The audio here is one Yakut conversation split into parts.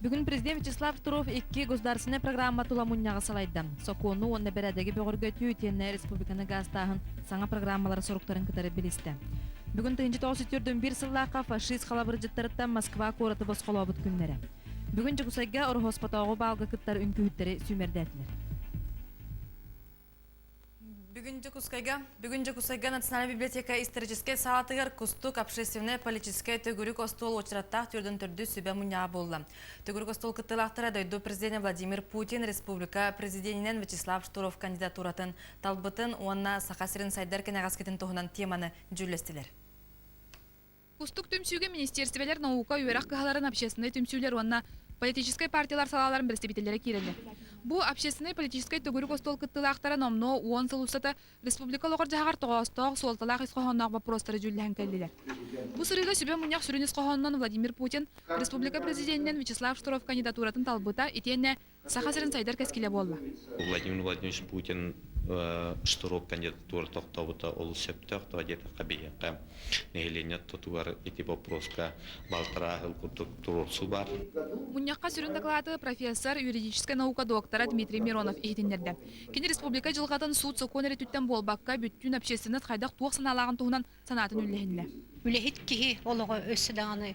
Бүгүн президент Вячеслав Штыров икки государственнай программа тула мунньаҕы салайда. Сокуону уонна бэрээдэги бөҕөргөтүү итиэннэ республиканы гаастааһын саҥа программалара соруктарын кытары билистэ. Бүгүн 1941 сыллаахха фашист халабырдьыттарыттан Москва куораты босхолообут күннэрэ. Бүгүн Дьокуускайга Ороһуоспатооҕу баалга кыттар үҥкүүһүттэри сүүмэрдээтилэр. Бүгүн Дьокуускайга Бүгүн Дьокуускайга Национальнай библиотека историческай саалатыгар Кустук общественнай-политическай төгүрүк остуол уочараттаах түөрдүн төрдүс сүбэ мунньаҕа буолла. Төгүрүк остуол кыттыылаахтара дойду президенэ Владимир Путин республика президенинэн Вячеслав Штыров кандидатуратын талбытын уонна Саха сирин сайдар кэнэҕэскитин туһунан теманы дьүүллэстилэр. Кустук түмсүүгэ министиэристибэлэр наука, үөрэх кыһаларын, общественнай түмсүүлэр уонна политическай партиялар салааларын бэрэстэбиитэллэрэ киирэллэр. Бу общественнай-политическай төгүрүк остуол кыттыылаахтара номнуо 10 сыл устата республика олоҕор-дьаһаҕар тоҕоостоох, суолталаах ис хоһоонноох боппуруостары дьүүллэһэн кэллилэр. Бу сырыыга сүбэ мунньах сүрүн ис хоһоонунан Владимир Путин республика президенинэн Вячеслав Штыров кандидатуратын талбыта итиэннэ Саха сирин сайдар кэскилэ буолла. Владимир Владимирович Путин Штыров кандидатура тохтобута олус сөптөөх, тоҕо диэтэххэ биһиэхэ нэһилиэнньэ ортотугар ити боппуруоска балтараа сыл курдук туруорсуу баар. Мунньахха сүрүн дакылааты профессор, юридическай наука доктора Дмитрий Миронов иһитиннэрдэ. Кини республика дьылҕатын суут-сокуон эрэ өттүттэн буолбакка, бүттүүн общественность хайдах туох санаалааҕын туһунан санаатын үллэһиннэ. Үлэһит киһи олоҕо өссө даҕаны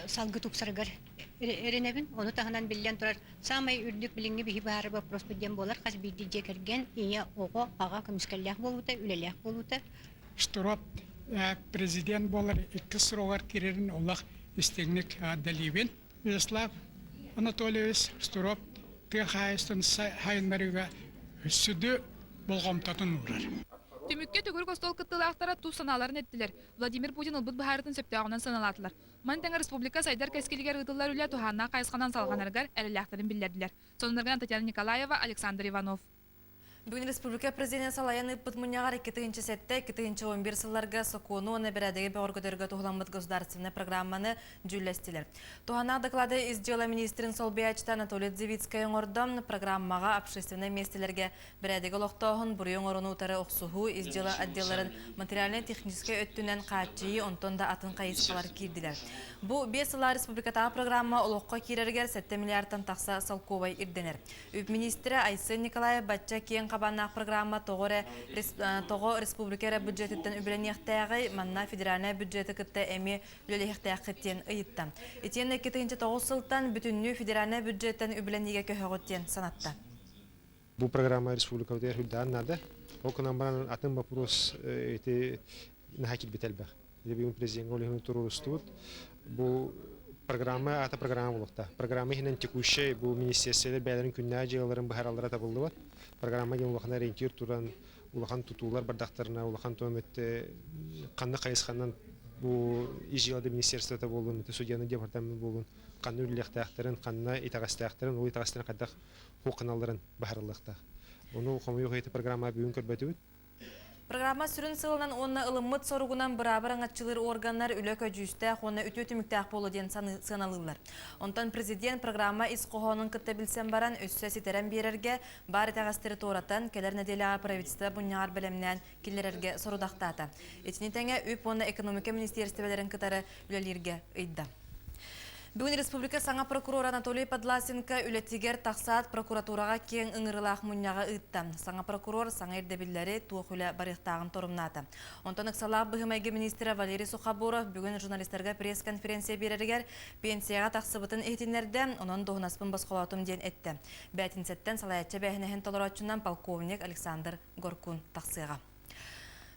салгыы тупсарыгар эрэнэбин. Ону таһынан биллэн турар, саамай үрдүк билиҥҥи биһи баары боппуруоспут диэн буолар, хас биирдии дьиэ кэргэн, ийэ, оҕо, аҕа көмүскэллээх буолуута, үлэлээх буолуута. Штыров президент буолар иккис срогар киирэрин олох истиҥник дэлиибин. Вячеслав Анатольевич Штыров тыа хаһаайыстыбатын сайыннарыыга сүдү болҕомтотун уурар. Түмүккэ төгүрүк остуол кыттыылаахтара тус санааларын эттилэр, Владимир Путин ылбыт быһаарыытын сөптөөҕүнэн сыаналаатылар. Маны тэҥэ республика сайдар кэскилигэр ыытыллар үлэ туһааннаах хайысханан салҕанарыгар эрэллээхтэрин биллэрдилэр. Сонуннарынан Татьяна Николаева, Александр Иванов. Бүгүн республика президенэ салайан ыыппыт мунньаҕар 2007, 2011 сылларга сокуону уонна бэрээдэги бөҕөргөтөргө туһуламмыт государственнай программаны дьүүллэстилэр. Туһанаах доклады ис дьыала министрин солбуйааччыта Анатолий Дзевицкай оҥордо. Программаҕа общественнай миэстэлэргэ Бэрээдэги олохтооһун, буруйу оҥорууну утары охсуһуу, ис дьыала отделларын материальнай-техническэй өттүнэн хааччыйыы, онтон да атын хайысхалар киирдилэр. Бу биэс сыллаах республикатааҕы программа олоххо киирэригэр 7 миллиардтан тахса солкуобай ирдэнэр. Үп миниистирэ Айсен Николаев бачча киэҥ хабааннаах программа тоҕо эрэ тоҕо республика эрэ бюджетыттан үбүлэниэхтээҕий, манна федеральнай бюджеты кытта эмиэ үлэлэһиэхтээххит диэн ыйытта. Итиэннэ 2009 сылтан бүтүннүү федеральнай бюджеттан үбүлэниигэ көһөҕүт диэн санатта. Бу программа республикабытыгар үрдээн наада. Ол гынан баран атын вопрос ити наһаа киирбит элбэх. Бүгүн президентгэ ол иһин туруорустубут. Бу программа аата программа буолуохтаах. Программа иһинэн текущай бу министерстволар бэйэлэрин күннээҕи дьыалаларын быһаараллара табыллыбат. Программа диэн улахан ориентир туран улахан тутуулар бардахтарына улахан туом өттө ханна хайысханан бу ис дьыала министерствота буоллун, судьяны департамент буоллун ханна үлэлиэхтээхтэрин, ханна итэҕэстээхтэрин, ол итэҕэстэрин хайдах хууканалларын баһарыллыахтаах. Ону хомойуох иһити программа бүгүн көрбөтүбүт. Программа сүрүн сыалынан уонна ылыммыт соругунан быраабы араҥаччылыыр органнар үлэ көдьүүстээх уонна үтүө түмүктээх буолуо диэн сыаналыыллар. Онтон президент программа ис хоһоонун кытта билсэн баран, өссө ситэрэн биэрэргэ, баар итэҕэстэри туоратан, кэлэр нэдиэлэҕэ правительство мунньаҕар бэлэмнээн киллэрэргэ сорудахтаата. Итини тэҥэ үп уонна экономика министиэристибэлэрин кытары үлэлииргэ ыйда. Бүгүн республика саҥа прокурора Анатолий Подласенко үлэтигэр тахсаат прокуратураҕа киэҥ ыҥырыылаах мунньаҕы ыытта. Саҥа прокурор саҥа ирдэбиллэри, туох үлэ барыахтааҕын торумнаата. Онтон ыксалаах быһыы-майгы министрэ Валерий Сухоборов бүгүн журналистарга пресс-конференция биэрэригэр пенсияҕа тахсыбытын иһитиннэрдэ, онон дуоһунаспын босхолоотум диэн эттэ. Бээтинсэттэн салайааччы эбээһинэһин толорооччунан полковник Александр Горкун тахсыаҕа.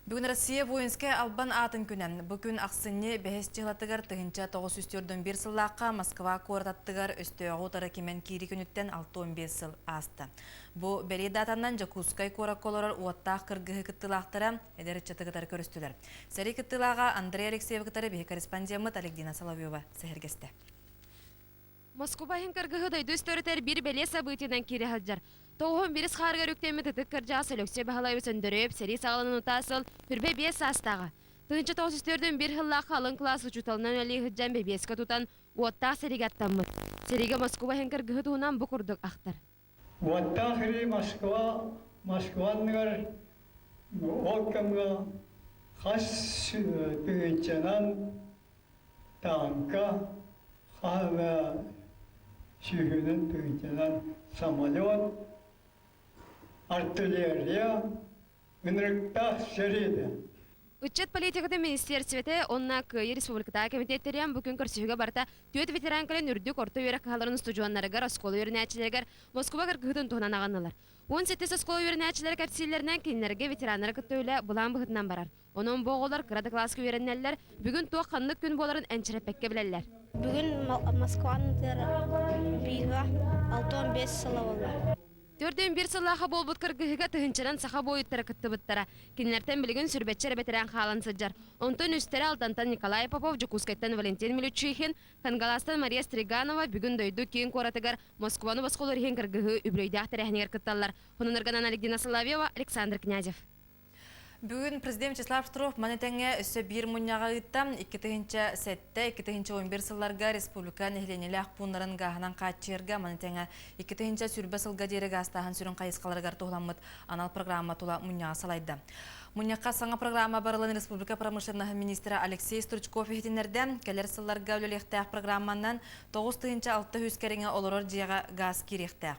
Бүгүн Россия воинскай албан аатын күнэ. Бу күн ахсынньы бэһис чыһылатыгар 1941 сыллаахха Москва куорат аттыгар өстөөҕү утары кимэн киири күнүттэн 65 сыл ааста. Бу бэлиэ датанан Дьокуускай куоракка олорор уоттаах кыргыһыы кыттыылаахтара эдэр ыччаты кытары көрүстүлэр. Сэрии кыттыылааҕа Андрей Алексеевы кытары биһи корреспондеммыт Александра Соловьева сэһэргэстэ. Москуба иһин кыргыһыы дойду историтыгар биир бэлиэ событиенан киирэ сылдьар. Тоҕуһун биирис хаарыгар үктэммит ытык кырдьаҕас Өлөксөй Баһылайабыс Өндөрөйөп сэрии саҕаланан утаа сыл хүрбэ биэс саастааҕа. 1904 сыллаахха алын кылаас учууталынан үлэлии сылдьан бэбиэскэ тутан уоттаах сэриигэ аттаммыт. Сэриигэ Москуба иһин кыргыһыы туһунан бу курдук ахтар. Уоттаах сэрии Москва, Москва анныгар ол кэмҥэ хас тыһыынчанан тааҥка, хаһыҥа. Сүүһүнэн тыһыынчанан самолет, артиллерия, ынырыктаах сэрии Ыччат политикатын министиэристибэтэ уонна Кыайыы республикатааҕы кэмитиэттэрин бу күн көрсүһүүгэ барыта түөрт ветеран кэлэн үрдүк орто үөрэх кыһаларын устудьуоннарыгар, оскуола үөрэнээччилэригэр Москуба кыргыһыытын туһунан аҕыннылар. 18 оскуола үөрэнээччилэрэ кэпсииллэринэн, кинилэргэ ветераннары кытта үлэ былаан быһыытынан барар. Онон бу оҕолор кыра да кылааска үөрэнэллэр, бүгүн туох ханнык күн буоларын энчирэппэккэ билэллэр. Бүгүн Москваны битва 65 сыла буолла. 41 сыллааха буолбут кыргыһыыга тыһыынчанан саха буойуттара кыттыбыттара. Кинилэртэн билигин сүрбэччэ эрэ бэтэрээн хаалан сылдьар. Онтон үстэрэ Алдантан Николай Попов, Дьокуускайтан Валентин Милючихин, Кангалаастан Мария Стриганова бүгүн дойду киин куоратыгар Москваны босхолуур иһин кыргыһыы үбүлүөйдээх тэрээһинигэр кытталлар. Хонунарганан Александра Соловьева, Александр Князев. Бүгүн президент Вячеслав Штыров маны тэҥэ өссө биир мунньаҕа ыытта. 2007, 2011 сылларга республика нэһилиэнньэлээх пууннарын гааһынан хааччыйарга маны тэҥэ 2020 сылга диэри гаастааһын сүрүн хайысхаларыгар туһуламмыт анал программа тула мунньаҕы салайда. Мунньахха саҥа программа барылын республика промышленноһын министрэ Алексей Стручков иһитиннэрдэ. Кэлэр сылларга үлэлиэхтээх программанан 9600 кэриҥэ олорор дьиэҕэ гаас киириэхтээх.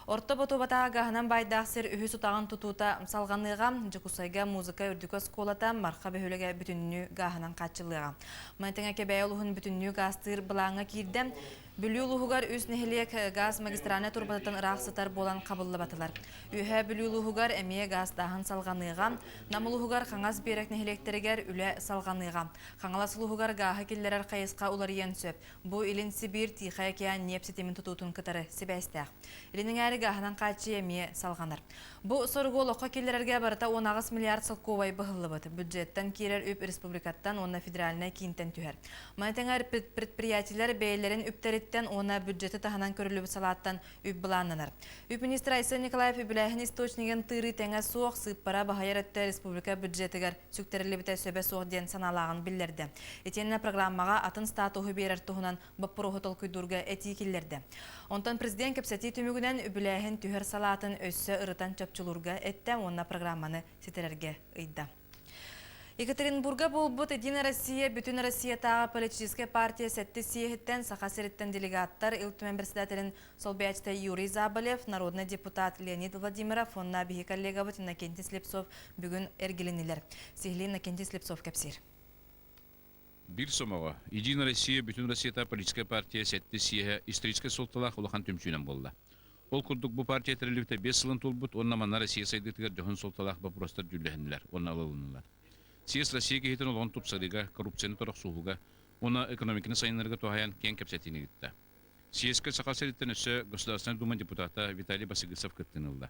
Орто Ботуобатааҕы гааһынан баайдаах сир үһүс утаҕын тутуута салҕаныаҕа. Дьокуускайга музыка үрдүкү оскуолата Марха бөһүөлэгэ бүтүннүү гааһынан хааччыллыаҕа. Маны тэҥэ Кэбээйи улууһун бүтүннүү гаастыыр былааҥҥа киирдэ. Бүлүү улууһугар үс нэһилиэк гаас магистральнай турбатыттан ыраах сытар буолан хабыллыбатылар. Үөһээ Бүлүү улууһугар эмиэ гаастааһын салҕаныаҕа. Нам улууһугар Хаҥас биэрэк нэһилиэктэригэр үлэ салҕаныаҕа. Хаҥалас улууһугар гааһы киллэрэр хайысха уларыйыан сөп. Бу Илин Сибиир, Тихай океан ньиэп ситимин тутуутун кытары сибээстээх. Илин эҥээри гааһынан хааччыйыы эмиэ салҕанар. Бу соругу олоххо киллэрэргэ барыта 18 миллиард солкуобай быһыллыбыт. Бюджеттан киирэр үп республикаттан уонна федеральнай киинтэн түһэр. Маны тэҥэ предприятиелэр бэйэлэрин үптэриттэн уонна бюджеты таһынан көрүллүбүт салааттан үп былааннанар. Үп министрэ Айсен Николаев үбүлээһин источнигын тыырыы тэҥэ суох, сыыппара баһыйар өттө республика бюджетыгар сүктэриллибитэ сөбө суох диэн санаалааҕын биллэрдэ. Итиэннэ программаҕа атын статуһу биэрэр туһунан боппуруоһу толкуйдуурга этии киллэрдэ. Онтон президент кэпсэтии түмүгүнэн үбүлээһин түһэр салаатын өссө ырытан чопчулуурга эттэ уонна программаны ситэрэргэ ыйда. Екатеринбурга буолбут Единая Россия Бүтүн Россиятааҕы политическай партия сэттис съеһиттэн Саха сириттэн делегаттар Ил Түмэн председателин солбуйааччыта Юрий Заболев, народнай депутат Леонид Владимиров уонна биһи коллегабыт Иннокентий Слепцов бүгүн эргилиннилэр. Сиһилии Иннокентий Слепцов кэпсиир. Биир сомоҕо Единая Россия Бүтүн Россията политическай партия сэттис съеһэ историческай суолталаах улахан түмсүүнэн буолла. Ол курдук бу партия тэриллибитэ 5 сылын туолбут уонна манна Россия сайдыытыгар дьоһун суолталаах боппуруостар дьүүллэһиннилэр уонна ылылыннылар. Съезд Россия киһитин олоҕун тупсарыыга, коррупцияны торохсуһууга уонна экономиканы сайыннарыыга туһаайан киэҥ кэпсэтиини ыытта. Съезкэ Саха сириттэн өссө Государственнай Дума депутата Виталий Басыгысов кыттыыны ылла.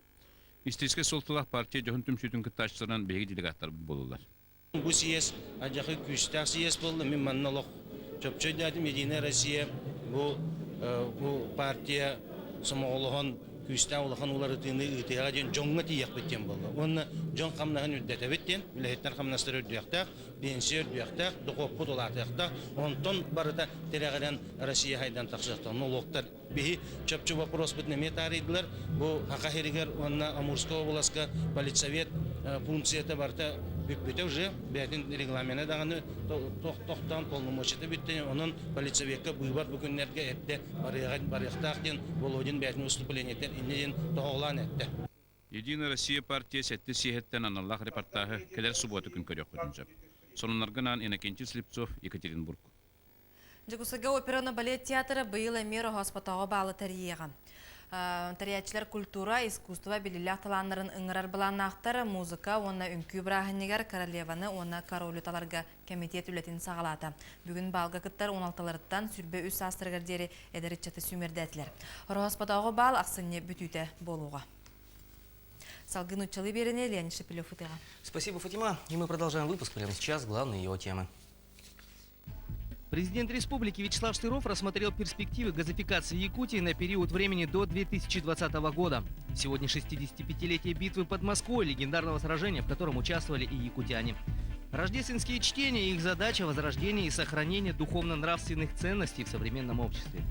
Историческай суолталаах партия дьоһун түмсүүтүн кыттааччыларынан биһиги делегаттарбыт буоллулар. Бу съезд адьахы күүстээх съезд буолла. Мин манна олох чопчу өйдөөтүм. Единая Россия бу бу партия сомоҕолоһон күүстээх улахан уларытыыны ыытыаҕа диэн дьоҥҥо тиийиэхпит диэн буолла. Уонна дьон хамнаһын үрдэтэбит диэн, үлэһиттэр хамнастара үрдүөхтээх, пенсия үрдүөхтээх, дохуоппут улаатыахтаах. Онтон барыта тирэҕирэн Россия хайдан тахсыахтаах. Нолуоктар биһи чопчу вопроспутун эмиэ таарыйдылар. Бу Саха сиригэр уонна Амурскай областка политсовет функцията барыта бүппүтэ уже бэйэтин регламена даҕаны тохтоон полномочията бүттэ. Онон политсоветка быыбар бу күннэргэ эрдэ барыахтаах диэн Володин бэйэтин выступлениетын инньэ диэн тоһоҕолоон эттэ. Единая Россия партия сэттис съеһиттэн аналлаах репортаһы кэлэр субуота күн көрүөххүтүн сөп. Сонуннарга анаан Иннокентий Слепцов, Екатеринбург. Дьокуускайга операны балет театра быйыл эмиэ Ороһооспотооҕу баалы тэрийиэҕэ. Тэрийээччилэр культура, искусство биллиилээх талааннарын ыҥырар былааннаахтар, музыка уонна үҥкүү бырааһынньыгар королеваны уонна королю таларга кэмитиэт үлэтин саҕалаата. Бүгүн баалга кыттар 16-ларыттан 23 саастарыгар диэри эдэр ыччаты сүүмэрдээтилэр. Ороһооспотооҕу баал ахсынньы бүтүүтэ буолуоҕа. Салгыы нууччалыы биэрэни Леонид Шепелев ытыаҕа. Спасибо, Фатима. И мы продолжаем выпуск прямо сейчас. Главные его темы. Президент республики Вячеслав Штыров рассмотрел перспективы газификации Якутии на период времени до 2020 года. Сегодня 65-летие битвы под Москвой, легендарного сражения, в котором участвовали и якутяне. Рождественские чтения и их задача – возрождение и сохранение духовно-нравственных ценностей в современном обществе.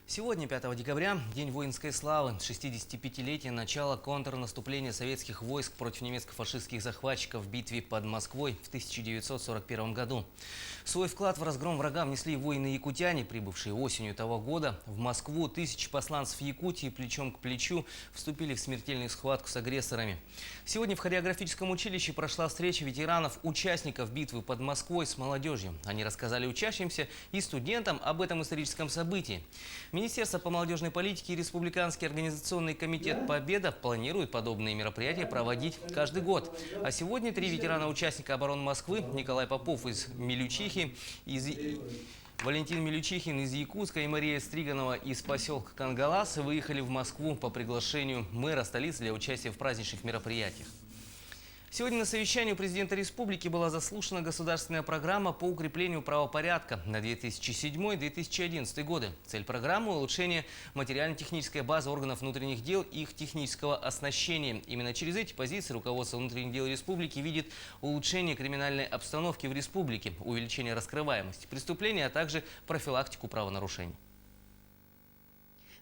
Сегодня, 5 декабря, День воинской славы, 65-летие начала контрнаступления советских войск против немецко-фашистских захватчиков в битве под Москвой в 1941 году. Свой вклад в разгром врага внесли воины-якутяне, прибывшие осенью того года. В Москву тысячи посланцев Якутии плечом к плечу вступили в смертельную схватку с агрессорами. Сегодня в хореографическом училище прошла встреча ветеранов, участников битвы под Москвой с молодежью. Они рассказали учащимся и студентам об этом историческом событии. Министерство по молодежной политике и Республиканский организационный комитет «Победа» планируют подобные мероприятия проводить каждый год. А сегодня три ветерана-участника обороны Москвы Николай Попов из Милючихи, из... Валентин Милючихин из Якутска и Мария Стриганова из поселка Кангалас выехали в Москву по приглашению мэра столицы для участия в праздничных мероприятиях. Сегодня на совещании у президента республики была заслушана государственная программа по укреплению правопорядка на 2007-2011 годы. Цель программы – улучшение материально-технической базы органов внутренних дел и их технического оснащения. Именно через эти позиции руководство внутренних дел республики видит улучшение криминальной обстановки в республике, увеличение раскрываемости преступлений, а также профилактику правонарушений.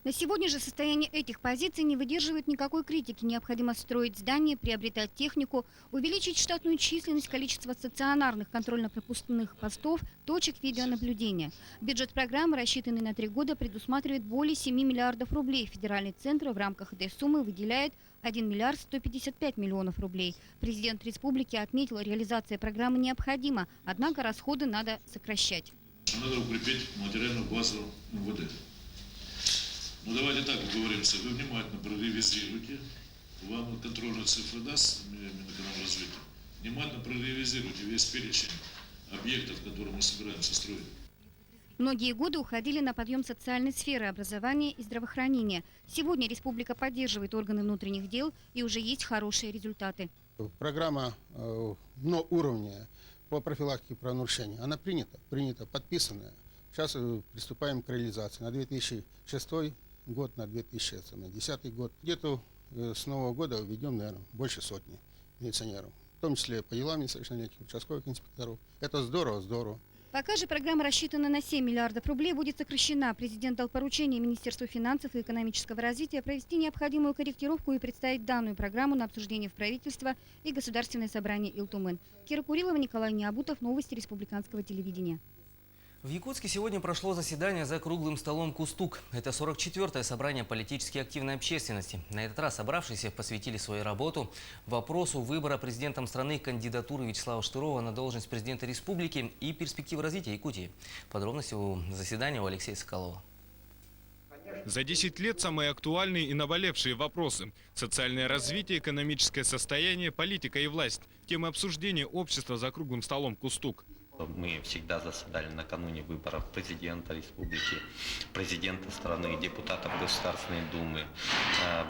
На сегодня же состояние этих позиций не выдерживает никакой критики. Необходимо строить здания, приобретать технику, увеличить штатную численность, количество стационарных контрольно-пропускных постов, точек видеонаблюдения. Бюджет программы, рассчитанный на три года, предусматривает более 7 миллиардов рублей. Федеральный центр в рамках этой суммы выделяет 1 миллиард 155 миллионов рублей. Президент республики отметил, реализация программы необходима, однако расходы надо сокращать. Надо укрепить материальную базу МВД. Ну давайте так договоримся. Вы внимательно проревизируйте. Вам контрольную цифру даст Минэкономразвитие. Внимательно проревизируйте весь перечень объектов, которые мы собираемся строить. Многие годы уходили на подъем социальной сферы, образования и здравоохранения. Сегодня республика поддерживает органы внутренних дел и уже есть хорошие результаты. Программа уровня по профилактике правонарушений, она принята, принята, подписанная. Сейчас приступаем к реализации. На 2006 год, на 2010 год. Где-то с Нового года введем, наверное, больше сотни милиционеров. В том числе по делам несовершеннолетних, участковых инспекторов. Это здорово, здорово. Пока же программа, рассчитана на 7 миллиардов рублей, будет сокращена. Президент дал поручение Министерству финансов и экономического развития провести необходимую корректировку и представить данную программу на обсуждение в правительство и Государственное собрание Ил Тумэн. Кира Курилова, Николай Необутов, новости республиканского телевидения. В Якутске сегодня прошло заседание за круглым столом «Кустук». Это 44-е собрание политически активной общественности. На этот раз собравшиеся посвятили свою работу вопросу выбора президентом страны кандидатуры Вячеслава Штырова на должность президента республики и перспективы развития Якутии. Подробности у заседания у Алексея Соколова. За 10 лет самые актуальные и наболевшие вопросы. Социальное развитие, экономическое состояние, политика и власть. Темы обсуждения общества за круглым столом «Кустук». Мы всегда заседали накануне выборов президента республики, президента страны, депутатов Государственной Думы,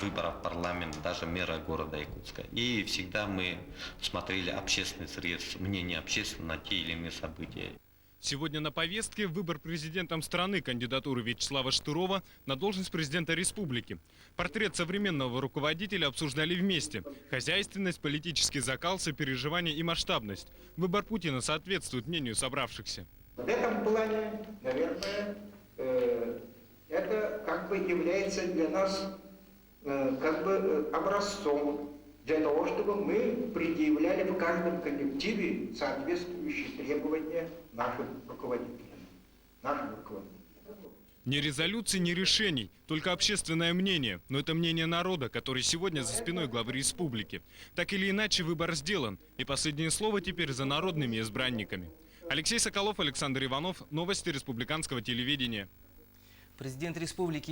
выборов в парламент, даже мэра города Якутска. И всегда мы смотрели общественный срез, мнение общественного на те или иные события. Сегодня на повестке выбор президентом страны кандидатуры Вячеслава Штырова на должность президента республики. Портрет современного руководителя обсуждали вместе. Хозяйственность, политический закал, сопереживание и масштабность. Выбор Путина соответствует мнению собравшихся. В этом плане, наверное, это как бы является для нас как бы образцом для того, чтобы мы предъявляли в каждом коллективе соответствующие требования нашим руководителям. Нашим руководителям. Ни резолюций, ни решений, только общественное мнение. Но это мнение народа, который сегодня за спиной главы республики. Так или иначе, выбор сделан. И последнее слово теперь за народными избранниками. Алексей Соколов, Александр Иванов. Новости республиканского телевидения. Президент республики